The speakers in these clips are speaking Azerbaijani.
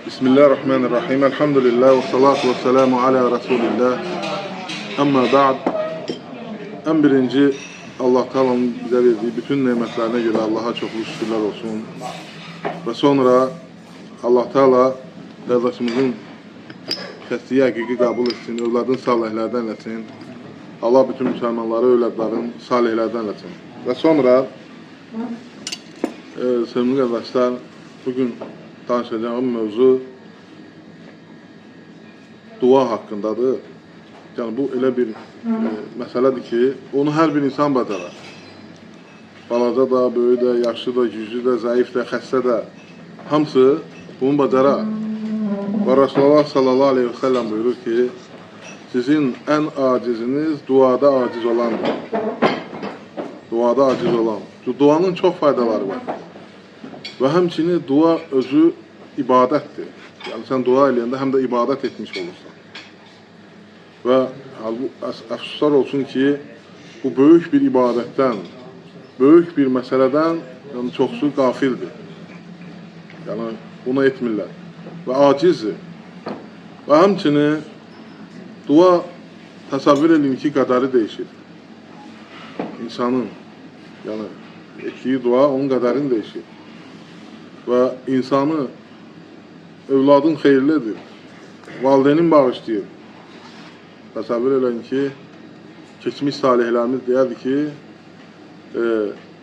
Bismillahirrahmanirrahim. Elhamdülillah və salatu və selamu alə Rasulillah. Əmmə ba'd. Ən birinci Allah Teala'nın bizə verdiyi bütün nemətlərinə görə Allaha çoxlu şükürlər olsun. Və sonra Allah Teala qardaşımızın kəsdiyi həqiqi qəbul etsin, övladın salihlərdən eləsin. Allah bütün müsəlmanları övladların salihlərdən eləsin. Və sonra sevimli qardaşlar, bugün danışacağım mövzu dua haqqındadır. Yəni bu elə bir məsələdir ki, onu hər bir insan bacarar. Balaca da, böyük də, yaşlı da, güclü də, zəif də, xəstə də, hamısı bunu bacarar. Və Rasulullah sallallahu aleyhi və səlləm buyurur ki, sizin ən aciziniz duada aciz olandır. Duada aciz olan. Duanın çox faydaları var. Və həmçinin dua özü ibadətdir. Yəni sən dua eləyəndə həm də ibadət etmiş olursan. Və əfsuslar olsun ki, bu böyük bir ibadətdən, böyük bir məsələdən yəni, çoxsu qafildir. Yəni bunu etmirlər və acizdir. Və həmçinin dua təsəvvür edin ki, qədəri dəyişir. İnsanın, yəni etdiyi dua onun qədərini dəyişir. Və insanı övladın xeyirlidir, valideynin bağışlayır. Təsəvvür edin ki, keçmiş salihlərimiz deyərdi ki,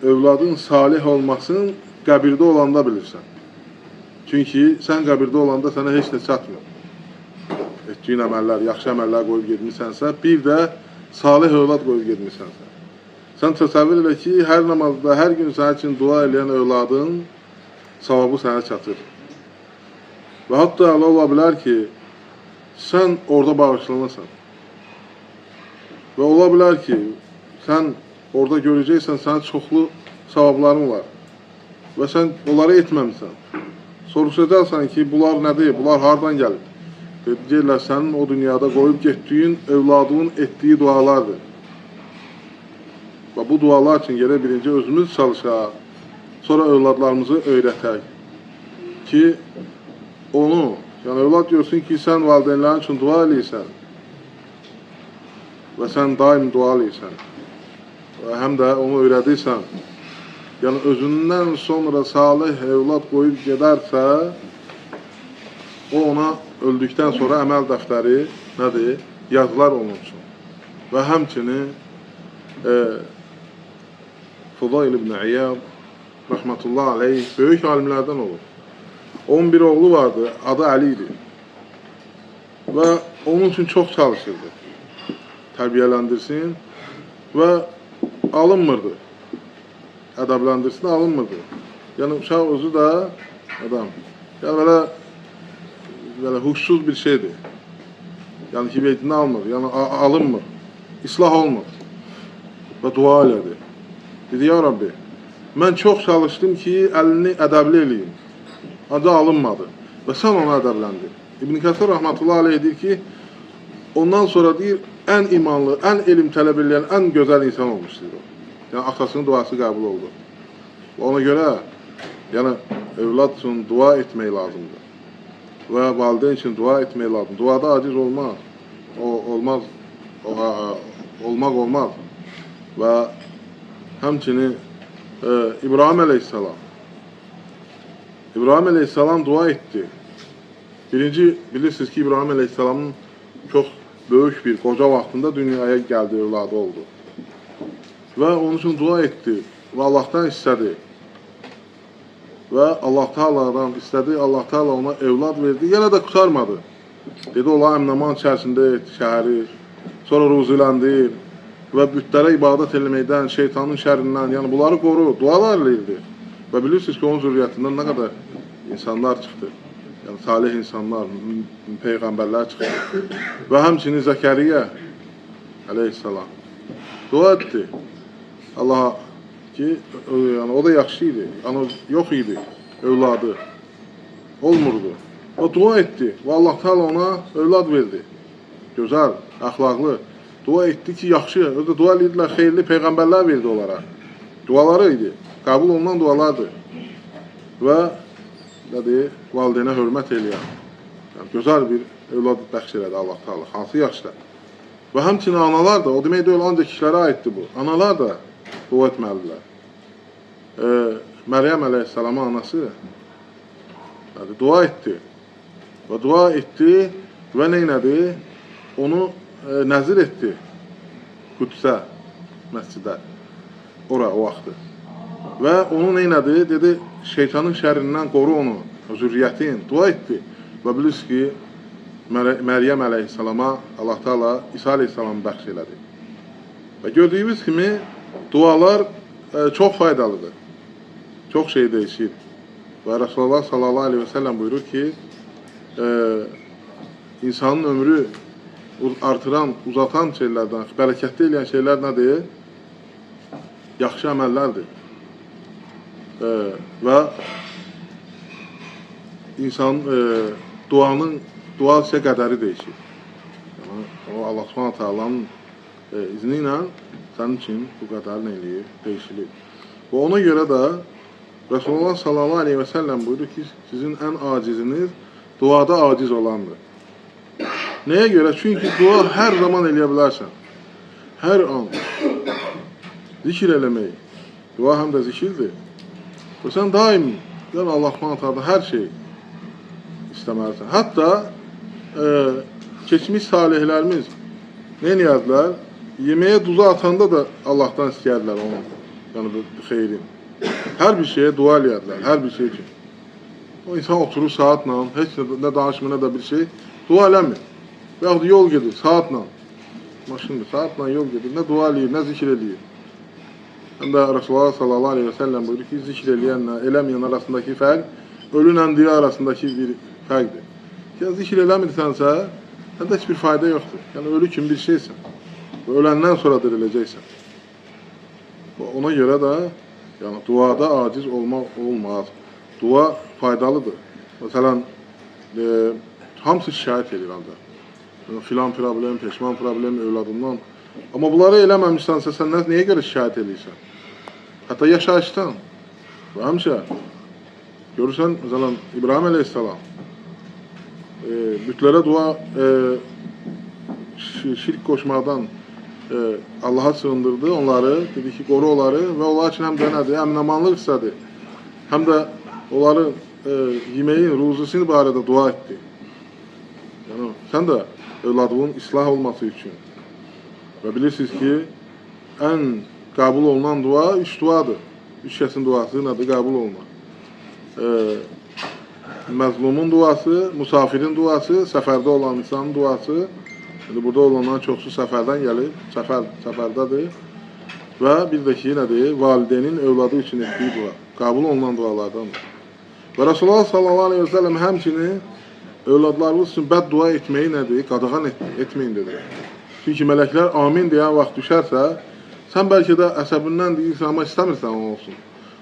övladın salih olmasını qəbirdə olanda bilirsən. Çünki sən qəbirdə olanda sənə heç nə çatmır. Etdiyin əməllər, yaxşı əməllər qoyub getmisənsə, bir də salih övlad qoyub getmisənsə. Sən təsəvvür elə ki, hər namazda, hər gün sənin üçün dua eləyən övladın savabı sənə çatır. Və hətta elə ola bilər ki, sən orada bağışlanasan. Və ola bilər ki, sən orada görəcəksən, sənin çoxlu savabların var. Və sən onları etməmisən. Soruşacaqsan ki, bunlar nədir, bunlar hardan gəlib? Deyirlər, sənin o dünyada qoyub getdiyin övladının etdiyi dualardır. Və bu dualar üçün gərək birinci özümüz çalışaq, sonra övladlarımızı öyrətək ki, onu, yəni övlad görsün ki, sən valideynlərin üçün dua eləyirsən və sən daim dua eləyirsən və həm də onu öyrədirsən. Yəni özündən sonra salih övlad qoyub gedərsə, o ona öldükdən sonra əməl dəftəri nədir? Yazılar onun üçün. Və həmçinin Fudayl ibn İyad rəhmətullah aleyh böyük alimlərdən olur. Onun bir oğlu vardı, adı Əli idi. Və onun üçün çox çalışırdı. Tərbiyələndirsin və alınmırdı. Ədəbləndirsin, alınmırdı. Yəni uşaq özü də adam. Yəni belə huşsuz bir şeydir. Yəni ki, veydini almır, yəni alınmır, islah olmur. Və dua elədi. Dedi, ya Rabbi, mən çox çalışdım ki, əlini ədəbli eləyim. Ancaq alınmadı. Və sən onu ədəbləndir. İbn Kəsir rəhmətullah aleyh deyir ki, ondan sonra deyir, ən imanlı, ən elm tələb eləyən, ən gözəl insan olmuşdur o. Yəni, atasının duası qəbul oldu. Və ona görə, yəni, övlad üçün dua etmək lazımdır. Və valideyn üçün dua etmək lazımdır. Duada aciz olmaz. Olmaz. Olmaq olmaz. Və həmçinin İbrahim əleyhissalam. İbrahim əleyhissalam dua etdi. Birinci, bilirsiniz ki, İbrahim əleyhissalamın çox böyük bir qoca vaxtında dünyaya gəldi, övladı oldu. Və onun üçün dua etdi və Allahdan istədi. Və Allah Teala'dan istədi, Allah Teala ona evlad verdi. Yenə də qurtarmadı. Dedi, ola əmnaman içərisində et şəhəri, sonra ruziləndir və bütlərə ibadət eləməkdən, şeytanın şərrindən, yəni bunları qoru, dualar eləyirdi. Və bilirsiniz ki, onun zürriyyətindən nə qədər insanlar çıxdı. Yəni salih insanlar, peyğəmbərlər çıxdı. Və həmçinin Zəkəriyyə əleyhissalam dua etdi Allaha ki, yəni o da yaxşı idi, yəni yox idi övladı, olmurdu. O dua etdi və Allah Teala ona övlad verdi. Gözəl, əxlaqlı. Dua etdi ki, yaxşı, özü də dua edirdilər, xeyirli peyğəmbərlər verdi onlara. Duaları idi, qəbul olunan dualardır. Və nədir, valideynə hörmət eləyən, yəni, gözəl bir övlad bəxş elədi Allah Teala, hansı yaşda. Və həmçinin analar da, o demək deyil, ancaq kişilərə aiddir bu. Analar da dua etməlidirlər. Məryəm əleyhissalamın anası nədir, dua etdi. Və dua etdi və nə elədi? Onu nəzir etdi Qüdsə, məscidə, ora o vaxtı. Və onu nə elədi? Dedi, şeytanın şərrindən qoru onu, zürriyyətin. Dua etdi. Və bilirsiniz ki, Məryəm əleyhissalama Allah Teala İsa əleyhissalamı bəxş elədi. Və gördüyümüz kimi dualar çox faydalıdır. Çox şey dəyişir. Və Rasulullah sallallahu aleyhi və səlləm buyurur ki, insanın ömrü artıran, uzatan şeylərdən, bərəkətli eləyən şeylər nədir? Yaxşı əməllərdir. Və insan duanın, dua isə qədəri dəyişir. Yəni, o Allah Subhanahu Taala'nın izni ilə sənin üçün bu qədər nə eləyir? Dəyişilir. Və ona görə də Rasulullah sallallahu aleyhi və səlləm buyurur ki, sizin ən aciziniz duada aciz olandır. Nəyə görə? Çünki dua hər zaman eləyə bilərsən. Hər an. Zikir eləmək. Dua həm də zikirdir. Və sən daim, yəni Allah Subhanahu Teala hər şey istəməlisən. Hətta keçmiş salihlərimiz nə eləyərdilər? Yeməyə duzu atanda da Allahdan istəyərdilər onun, yəni bu xeyrin. Hər bir şeyə dua eləyərdilər, hər bir şey üçün. O insan oturur saatla, heç nə danışmır, nə də bir şey, dua eləmir. Və yaxud yol gedir saatla, maşındır, saatla yol gedir, nə dua eləyir, nə zikr eləyir. Həm də Rasulullah sallallahu aleyhi və səlləm buyurur ki, zikr eləyənlə, eləməyən arasındakı fərq, ölü ilə diri arasındakı bir fərqdir. Yəni, zikr eləmirsənsə, səndə heç bir fayda yoxdur. Yəni, ölü kimi bir şeysən və öləndən sonra diriləcəksən. Ona görə də yəni, duada aciz olmaq olmaz. Dua faydalıdır. Məsələn, hamısı şikayət edir ancaq. Yəni, filan problem, peşman problem övladından. Amma bunları eləməmişsənsə, sən nəyə görə şikayət edirsən? Hətta yaşayışdan. Və həmişə görürsən, məsələn, İbrahim əleyhissalam bütlərə dua, şirk qoşmaqdan Allaha sığındırdı onları, dedi ki, qoru onları və onlar üçün həm də nədir, əminamanlıq istədi. Həm də onları yeməyin, ruzusunu barədə dua etdi. Yəni, sən də övladının islah olması üçün. Və bilirsiniz ki, ən qəbul olunan dua üç duadır. Üç kəsin duası nədir? Qəbul olunan. Məzlumun duası, musafirin duası, səfərdə olan insanın duası. İndi burada olanların çoxsu səfərdən gəlir, səfərdədir. Və bir də ki, nədir? Valideynin övladı üçün etdiyi dua. Qəbul olunan dualardandır. Və Rasulullah sallallahu aleyhi və səlləm həmçinin övladlarınız üçün bəd dua etməyi nədir? Qadağan etdi, etməyin dedi. Çünki mələklər amin deyən vaxt düşərsə, sən bəlkə də əsəbindən deyirsən, amma istəmirsən o olsun.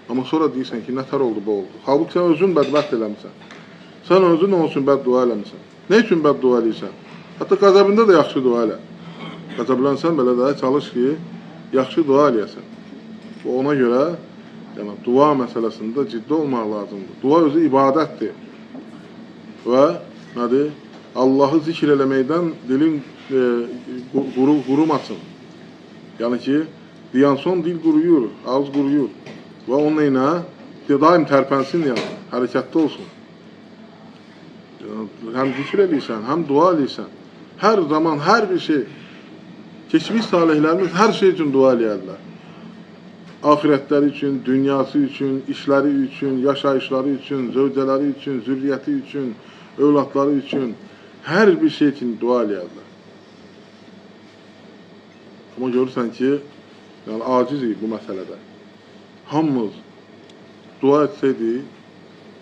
Amma sonra deyirsən ki, nətər oldu, bu oldu. Halbuki sən özün bədbəxt eləmirsən. Sən özün onun üçün bəd dua eləmirsən. Nə üçün bəd dua eləyirsən? Hətta qəzəbində də yaxşı dua elə. Qəzəblənsən belə də çalış ki, yaxşı dua eləyəsən. Və ona görə yəni, dua məsələsində ciddi olmaq lazımdır. Dua özü ibadətdir. Və nədir? Allahı zikr eləməkdən dilin qurumasın. Yəni ki, deyən son dil quruyur, ağız quruyur. Və onunla ilə daim tərpənsin, yəni, hərəkətdə olsun. Yəni, həm zikr eləyirsən, həm dua eləyirsən. Hər zaman, hər bir şey, keçmiş salihlərimiz hər şey üçün dua eləyərlər. Axirətləri üçün, dünyası üçün, işləri üçün, yaşayışları üçün, zövcələri üçün, zürriyyəti üçün, övladları üçün, hər bir şey üçün dua eləyərlər. Amma görürsən ki, yəni acizik bu məsələdə. Hamımız dua etsəydik,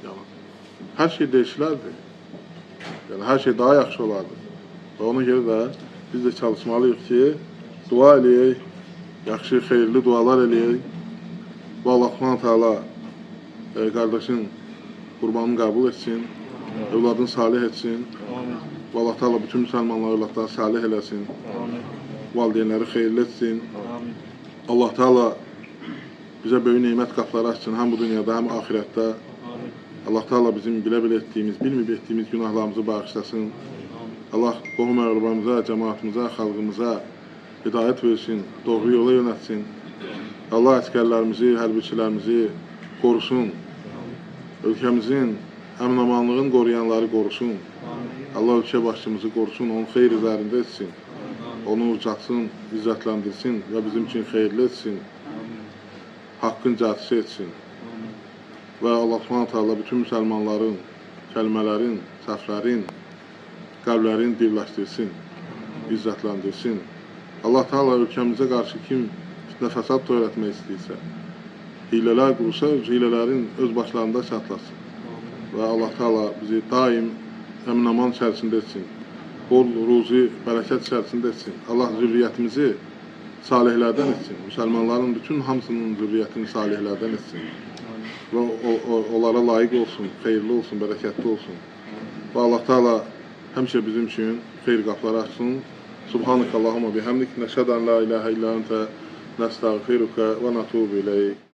yəni, hər şey dəyişilərdi. Yəni, hər şey daha yaxşı olardı. Və ona görə də biz də çalışmalıyıq ki, dua eləyək, yaxşı, xeyirli dualar eləyək və Allah Subhanahu Teala qardaşın qurbanını qəbul etsin, övladını salih etsin və Allah Teala bütün müsəlmanları övladları salih eləsin, valideynləri xeyirli etsin. Allah Teala bizə böyük nemət qapıları açsın, həm bu dünyada, həm axirətdə. Allah Teala bizim bilə-bilə etdiyimiz, bilməyib etdiyimiz günahlarımızı bağışlasın. Allah qohum əqrabamıza, cəmaatımıza, xalqımıza hidayət versin, doğru yola yönətsin. Allah əsgərlərimizi, hərbiçilərimizi qorusun. Ölkəmizin əmin-amanlığını qoruyanları qorusun. Allah ölkə başçımızı qorusun, onun xeyir üzərində etsin. Onu ucaltsın, izzətləndirsin və bizim üçün xeyirli etsin. Haqqın casusu etsin. Və Allah Subhanahu taala bütün müsəlmanların, kəlmələrin, səhvlərin, qəlblərin birləşdirsin, izzətləndirsin. Allah Teala ölkəmizə qarşı kim fitnə fəsad törətmək istəyirsə, hilələr qursa, öz hilələrin öz başlarında çatlasın. Və Allah Teala bizi daim əmin-aman içərisində etsin. Bol ruzi, bərəkət içərisində etsin. Allah zürriyyətimizi salihlərdən etsin. Müsəlmanların bütün hamısının zürriyyətini salihlərdən etsin. Və onlara layiq olsun, xeyirli olsun, bərəkətli olsun. Və Allah Teala həmişə bizim üçün xeyir qapıları açsın. Subhanəkallahumma bihamdik, nəşhədu ən la ilahə illə əntə, nəstəğfiruka və natubu ileyk.